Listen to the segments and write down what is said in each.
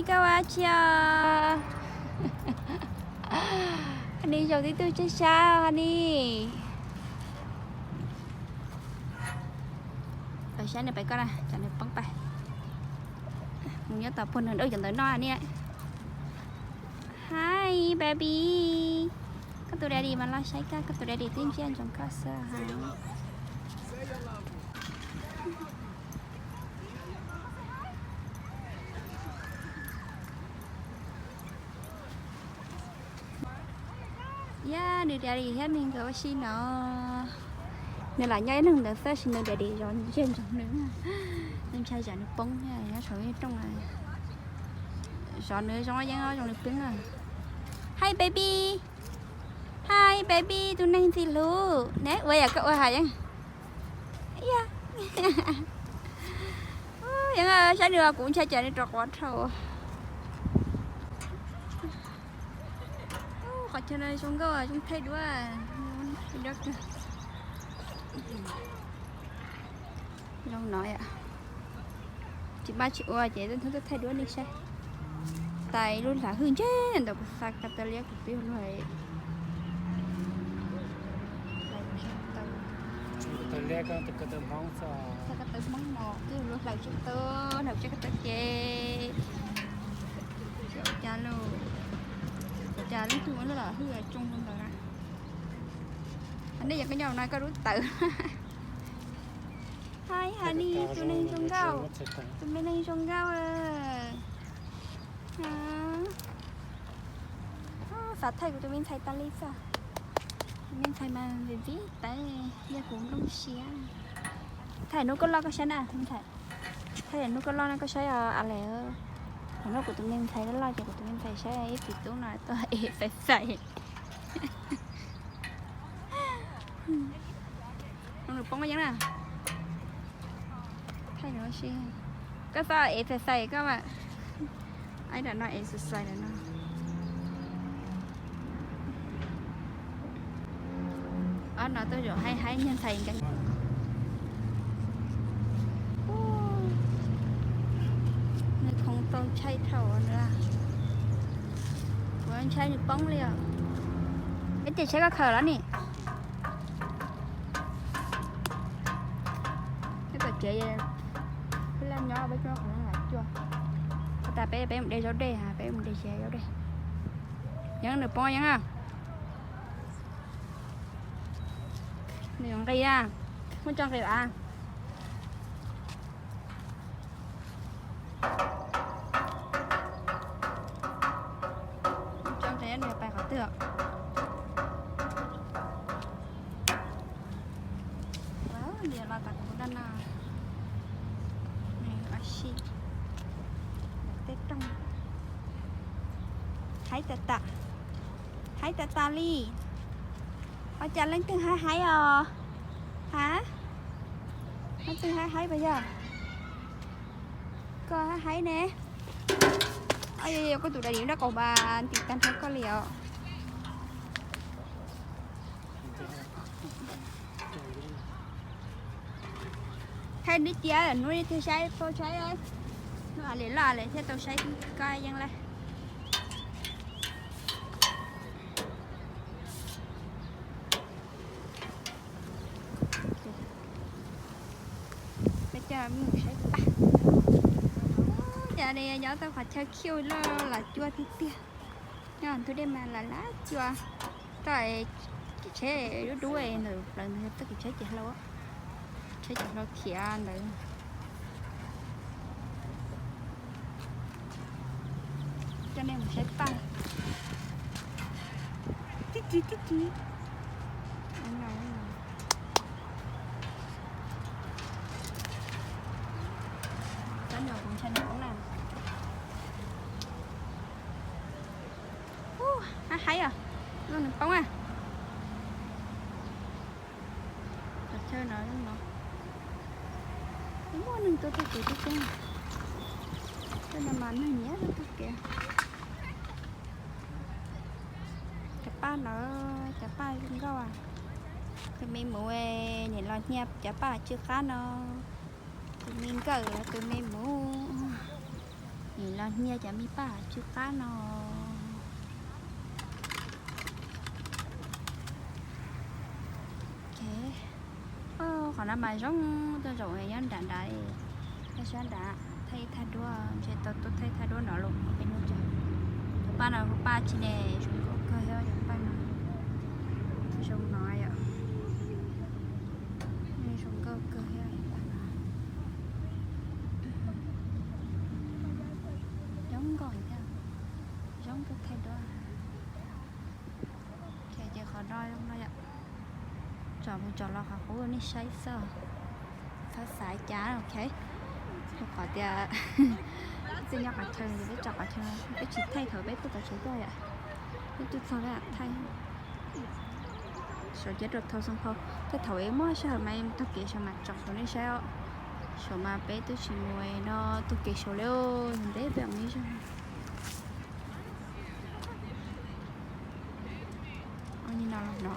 Koj ua tsi os? Hais ni zaum tib tug tshaib tshaib hais ni. Saib nws pais koj na, cov nws poob pais. Mus nyob tom puag nws dawb cov ntawd noj ni. Hi baby. Koj tus daddy mas los saib koj, koj tus daddy twb ntsia ntsoov koj xwb hais. Yog nws daddy thiab me nkawd ua si no. Nws lam nyob ib leeg ntawd xwb, tab sis nws daddy zov ntsia ntsoov nws. Nws ntshai tsam nws poob thiab nyob saum rooj. Zov nws zoo yeeb zoo li peb. Hi baby. Hi baby, tus neeg ntxim hlub ne, ua yam koj ua hais yeeb. Yeeb, saib nws, kuv ntshai tsam nws rov quav dhau. Qhov chaw no zoo nkauj, zoo thaij duab. Zoo no yom. Tsis maj tsis ua ces tuaj thaij duab nej saib. Tais lub hla hwj ntseb ntawm kuv xa ka taw liab kuv pib luag. Xa ka taw Hmoob no twb luag hlawv tsev tau, hlawv tsev ka taw ces ua cas lub, ua cas lub hla hwj los hwj tsoo ntawd na. Nej yog koj nyob no koj lub tawv. Hi honey, tus neeg zoo nkauj, tus me neeg zoo nkauj. Xav thaij kuv tus me ntxhais tas li xwb. Tus me ntxhais mas ntxim ntxim tawv, yog kuv nplooj siab. Thaij hnub koj loj koj saib na me ntxhais. Thaij hnub koj loj no koj saib os a le. Hnub kuv tus me ntxhais loj loj ces kuv tus me ntxhais saib ib txiv tub no tuaj ev xais xais. Nws poob yeeb na. Thaij nws ua si. Koj xav ev xais xais koj mas. Ib ram no ev xais xais ram no. Ob no tuaj zaum haib haib niag ntxhais nkees. Nws khoov tau ntshai dhau nws. Kuv ntshai nws poob li os. Peb ces saib koj khaws los ni. Peb tom tsev, peb laj nyob peb coj qhov lam cua. Ua tas peb peb mus de zaub dej, peb mus de tsev zaub dej. Yeeb, nws poob yeeb a. Nws yuav nqis a. Muab tso nqis a. Tso nqis nws pais qhov twg. Ua li los tas kuv daj no. Nws ua si. Tej rooj. Haib tas tas. Haib tas tas li. Ua cas leej twg haib haib os? Ha? Leej twg haib haib puas yog? Koj haib haib ne. Yog koj tus daddy nrab qaum npas ntim tag nrho koj li os. Thaij dib cia hnub thiaj saib paub saib. Hnub a li loj li thiaj tau saib koj yeeb lawm. Peb coj mus saib paj. Cas nyob tau qhov chaw khiv loj los cua tiag tiag. Nyob ntug dej mas lam lam cua. Toj kev tsheb dub dub ntawm plaws ntawd toj kev tsheb ces hlau, tsheb ces hlau khiav ntawd. Coj nej mus saib paj. Tib tsis tib tsis. Cov no kuv ntshai nws poob na. Ub, haib haib os, zoo nws poob a. Qhov chaw no no muaj neeg tuaj taug kev tib tug. Tej no mas neeg nyiam tuaj taug kev. Cov paj no, cov paj zoo nkauj. Tus me muv nim los hnia cov paj tsw qab no. Tus me nkawm los tus me muv nim Nyiaj cov me paj tsw qab no. Ok. Qhov no mas zoo, tuaj zaum nyob nram nrad, tuaj sab nrad thaij ib thaj duab, ntshe tau tuaj thaij thaj duab no los peb hnub tso. Cov paj no paj tsis ne, zoo nkauj kawg thiab cov paj no. Zoo no yom. Zoo nkauj kawg thiab cov paj no. Zoo nkauj thiab, zoo nkauj thaij duab. Ces qhov no zoo no yom. Tsom mus tsom los qhov qub nej saib xwb. Txhob xav cas, ok. Rau qhov tias peb twb nyob qhov chaw, peb tsom qhov chaw, peb tsis thaij thaum peb tuaj txog tsev tuaj yom. Peb tuaj txog peb mam thaij. Saum cov rau thau xoo phau, tej thaum es muaj sij hawm mas mus taug kev saum mas tsom rau nej saib os. Saum mas peb twb tsis mus no, taug kev saum li ntev peb mus ib zaug. Ua li no los no,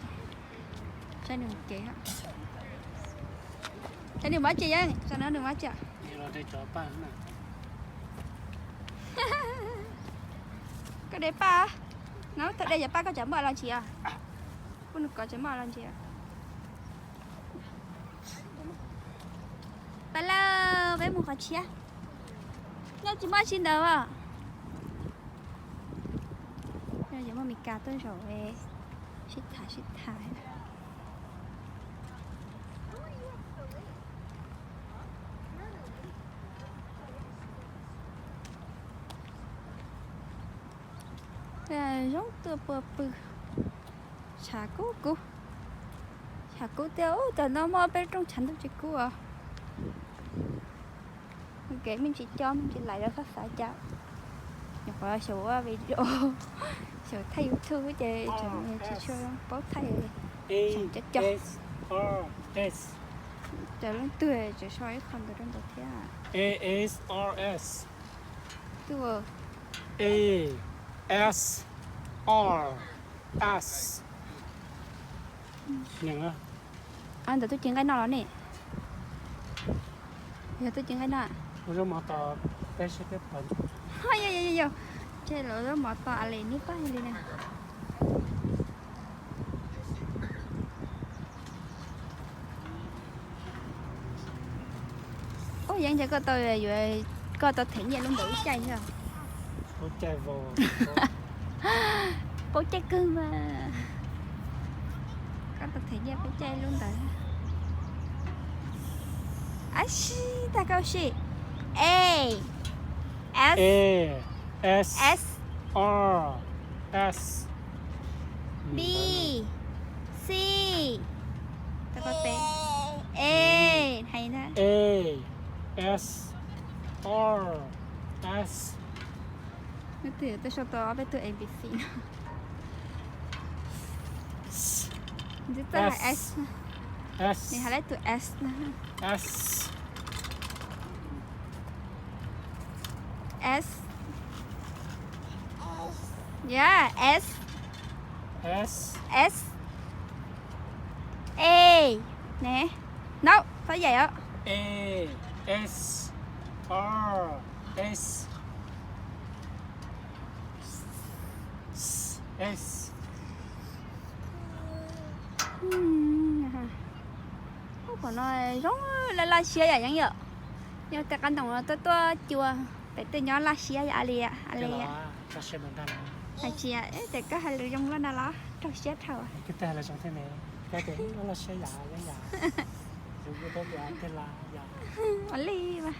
saib nws mus kev. Saib nws muab tsi, yeej saib no nws muab tsi. Koj de paj, no thaum de cov paj koj cov muaj los ntsis os. Kuv nws kov cov muaj los ntsis. Pab lauj, peb mus qhov tshiab. Nyob tsis muaj tsi ntawd os. Yog muaj Mes Kas tuaj zaum sib tham sib tham. Zoo tuaj pua pw. Tshav kub kub. Tshav kub tiag, ub, tam no muaj peb rooj tshav ntuj tsis kub os. Kev me ntsis co me ntsis lais los txhob xav cas. Nyuam qhuav xyaum ua video, xyaum thaij YouTube ces tseem tsis tshua paub thaij, tseem co co. Cov leej twg tseem sau ib qho ntawd rau ntawd thiab. Twb Ntawd twb cev nqaij noj los ne. Yog twb cev nqaij noj. Yog, yog, yog, yog. Ces lawv zaub mov tos a li neb pab li na. Ub, yeej ntshe koj tau yuav, koj tau them nyiaj lub ntawd ib caij thiab. Paub caij kawg mas. Koj tau them nyiaj paub caij lub ntawd. Ab si, tag koj si. A, S, S, S, R, S, B, C. Tag koj peb. A, hais na. A, S, R, S. Nws twb sau tau ob peb tug A B C no. Nws twb txawj hais S. Nws hais lawm tus S no. S. S. Yeah, S. S. S. A. Ne. No, txhob yaim os. A, S, R, S. S. Ub, qhov no zoo laj laj siab yam yeeb yom. Yog tej qab ntoos no tuaj tuaj cua, pem tej nyob laj siab yam li, a li. Hais tsis, ces koj hais lus zoo luaj na los raug siab dhau. Ua li, ua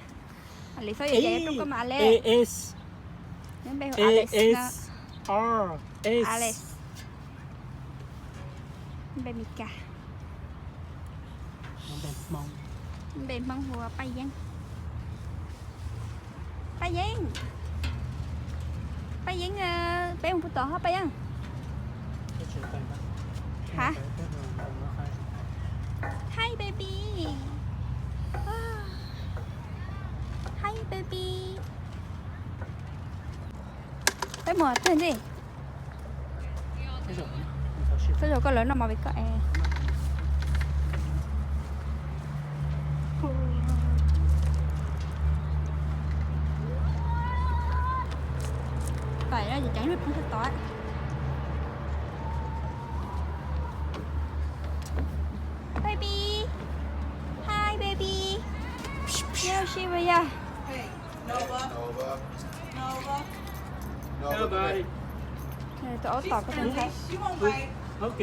li txhob yuav cai rau koj mas Alex. Neb npe hu Alex no. Alex. Npe Mes Kas. Npe Hmoob hu ua Paj Yeeb. Paj Yeeb. Paj Yeeb, peb mus puag tod hos Paj Yeeb. Hab. Hi baby. Hi baby. Peb mus twg ntej? Txhob zaum koj lawv noj mov vim koj es. Ceev ceev poob tod. Baby, hi baby. Nyob si va yog. Nova. Nova. Nova. Tus aub tom koj tus ntxhais. Ok.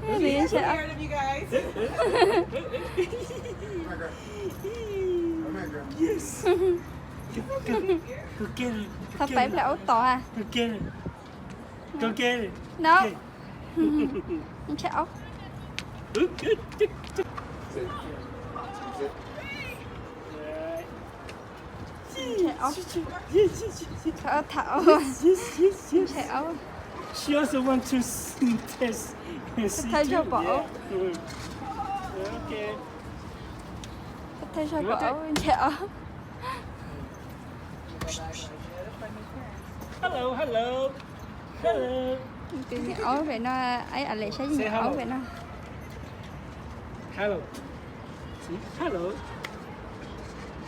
Nws ntshai. Yes. Go get it. Thov pais ple aub tom a. Go get it. Go get it. No. Ntshai aub. Ntshai aub. Thov aub tham aub. Ntshai aub. She also want to s- test and see too. Thawj zaug pom aub. Yeah. Mm. Okay. Thawj zaug pom aub ntshai aub. Hello, hello. Hello. Tus niam aub pem no, aib, a lem saib niam aub pem no. Hello. Hello.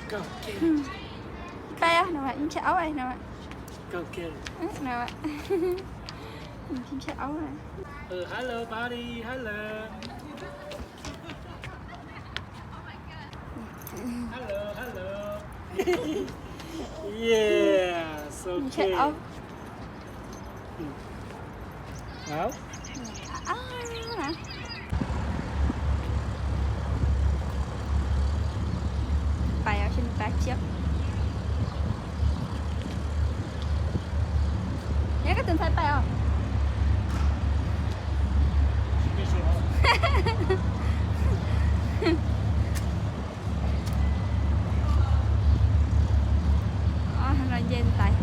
Go get it. Pais no mas ntshai aub no. Go get it. No mas ntshai aub. Hello, buddy. Hello. Hello, hello. Yeah, so cute. Pais os, seb nws pais tsis. Nyob koj tus ntxhais pais os. Los nce ntais.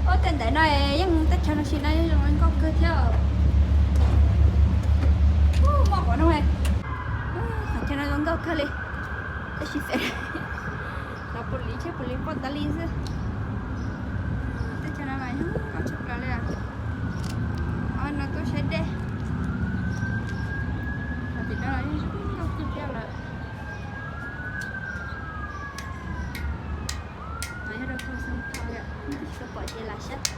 Ua tej ntawm no yeej teb chaws no sim no zoo nkauj kawg thiab. Muaj qhov no, qhov chaw no zoo nkauj kawg li. Tab sis xev cov police, tsheb police poj tas li xwb. Teb chaws no mas zoo nkauj tshaj plaws li. Os, no tuaj saib dej. Tim no los yeej zoo nkauj kawg thiab lawm. No yog rau thaum xeev thaum yom, tsis tau pom ces lam saib tsom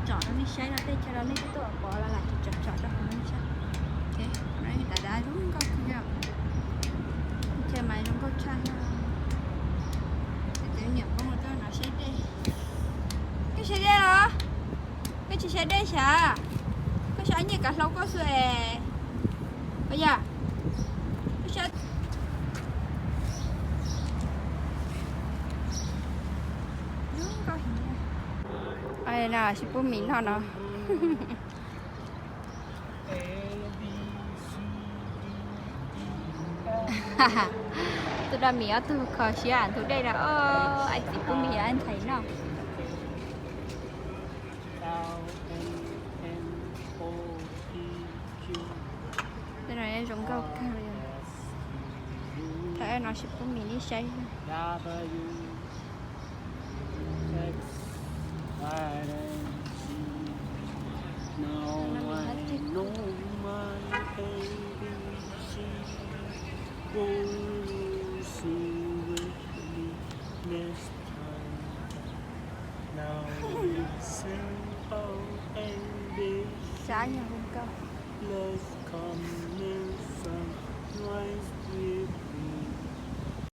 tsom rau nej saib no, tej chaw no nej twb tuaj pom los lam tsom tsom rau nej saib. No dav dav zoo nkauj kawg yom. Chaw mas zoo nkauj tshaj yom. Tus niam poob tuaj no saib dej. Koj saib dej los? Koj tsis saib dej sav? Koj saib nyiaj kav hlau koj xwb es. Ua yog. Koj saib. No sib pub mis noj no. Tus dab mis ob tug kho siab ntug dej no, ib txiv pub mis ntxhais noj. Tej no zoo nkauj kawg li. Thaum no sib pub mis nej saib. Sav nyuag zoo nkauj.